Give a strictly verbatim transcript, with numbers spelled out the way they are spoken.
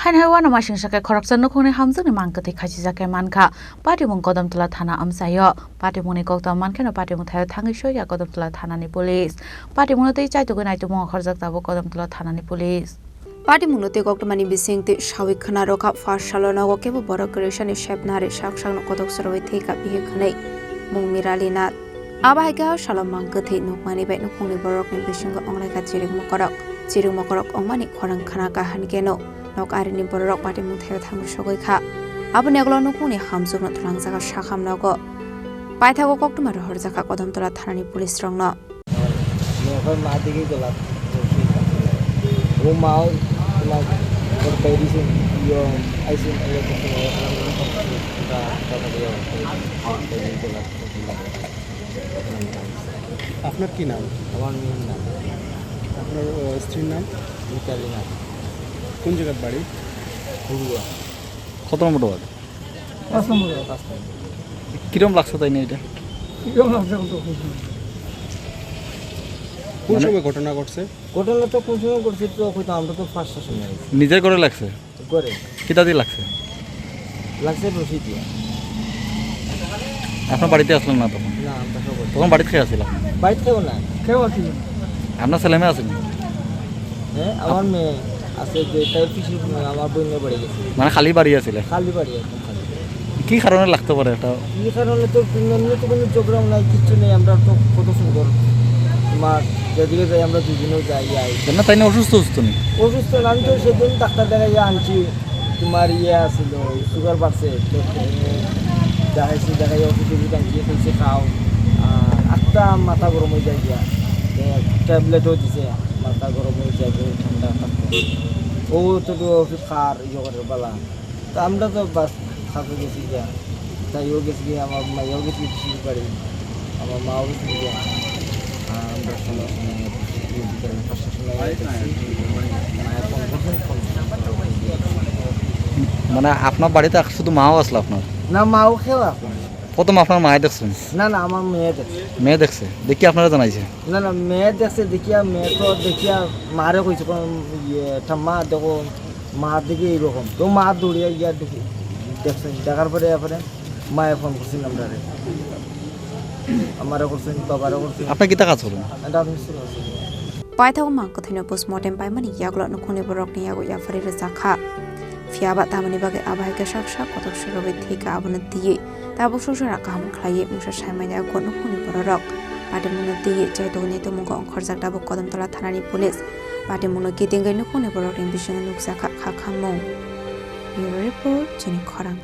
Haino hai uanama singsa khe khoroksa nukhungni hamjakni mang kwthwi khachijak khe mankha. Patimung Kodamtala thana amchaio. Patimungni koktwma mankheno patimung thaio thangwi soiya Kodamtala thanani police. Patimungno tei chaitugwi naitukmung okhorjak tabuk Kodamtala thanani police. Patimungno tei koktwmani bisingtwi sawi khna rwkha, first salo nogo kebo borok kwrwisani sepnari sak sakno kotok chorwi thwikha bihik hwnwi mung Mirali Nath. Abo hai khe o salo mang kwthwi nukmani bai nukhungni borokni bisingo onglaikha chirik mokorok. Chirik mokorok ongmani khorang khna kha hwn kheno nok arini bororok patimung thaio thangwi sogwi kha. Aboni ulo nukhungni hamjwkno twlangjak kha sakham nogo. Paithago koktwma rohorjak kha Kodamtala thanani police rokno. Mekar ma digi gelak. O ma o ma, o bairi sin yo, ai sin yo, ko ko ko ko ko ko ko ko ko ko ko। আপনার কি নাম? আমার মেয়ের নাম। আপনার, আহ, স্ত্রীর নাম? মিতালি নাথ। কোন জায়গার বাড়ি? ঘুরুয়া। কত নম্বর ওয়ার্ড? পাঁচ নম্বর ওয়ার্ড। পাঁচ নম্বর। কিরম লাগছে তাই না এটা? কিরম লাগছে বলতে বুঝলাম না। কোন মানে সময় ঘটনা ঘটছে? ঘটনা তো কোন সময় ঘটছে তো হয়তো আমরা তো ফার্স্ট সময় আইছি। নিজের ঘরে লাগছে? করে। কিতা দিয়ে লাগছে? লাগছে রশি দিয়া। আপনার বাড়িতে আসলেন না তখন? না, আমরা সব করছি। তখন বাড়িতে খেয়ে আসছিলাম। বাড়িতে কেউ না। কেউ আসেনি। আপনার ছেলে মেয়ে আসেনি? হ্যাঁ, আমার মেয়ে আছে যে তাই পিছু আমার বোনের বাড়ি গেছে। মানে খালি বাড়ি আসলে? খালি বাড়ি, একদম খালি। কি কারণে লাগতে পারে এটা? কি কারণে তো এমনি তো কোনো ঝগড়াও নাই, কিচ্ছু নেই। আমরা তো কত সুন্দর, তোমার যেদিকে যাই আমরা দুজনেও যাই, আই। না, তাই না অসুস্থ অসুস্থ নেই? অসুস্থ না, আমি তো সেদিন ডাক্তার দেখাইয়া আনছি, তোমার ইয়ে আছিল, সুগার বাড়ছে, তো, এ, দেখাইছি, দেখাইয়া ওষুধ টষুধ আনছি, কইছে খাও। আর একটা মাথা গরম হয়ে যায় গিয়া, তো ট্যাবলেটও দিছে, মাথা গরম হয়ে যায়, ঠান্ডা থাকতো। ও তো, তো ওষুধ খার, ইয়ে করে বালা। তো আমরা তো বাস খাতে গেছি গিয়া, তাইও গেছি গিয়া, আমার মাইয়াও গেছি গিয়া শ্বশুর বাড়ি, আমার মাও গেছি গিয়া। আর আমরা সবাই বিকালে পাঁচটার সময় গেছি। মায়ের ফোন করছেন, ফোন। মানে আপনার বাড়িতে শুধু মাও আসলো আপনার? না, মাও খেয়ে আসলো। প্রথম আপনার মায়ে দেখছেন? না, না, আমার মেয়ে দেখছে। মেয়ে দেখছে, দেখি আপনারা জানাইছে? না, না, মেয়ে দেখছে, দেখিয়া, মেয়ে তো দেখিয়া মারে কইছে, কোন, ইয়ে, ঠাম্মা, দেখো, মা দেখি এইরকম। তো মা দৌড়িয়া গিয়া দেখি, দেখছে, দেখার পরে, এরপরে মায়ে ফোন করছেন আমরারে। আমারে করছেন, বাবারে করছেন। আপনি কিতা কাজ করেন? রাজমিস্ত্রি আছি। Paithago mang kwthwino postmortem paimani yagulo nukhungni borokni yago yapharwi rwjak kha. Phiya ba tamoni bagwi abo hai khe sak sak kotok chorwi thwikha, abono twiwi tabuk songchar kaham khlaiwi mungsa saimanya nukhungni bororok. Patimungno twiwi chaitugwi naitukmungo ongkhorjak tabuk Kodamtala thanani police. Patimungno kitingwi nukhungni borokni bisingo nukjakha kha khammung. Bureau report, chini khorang.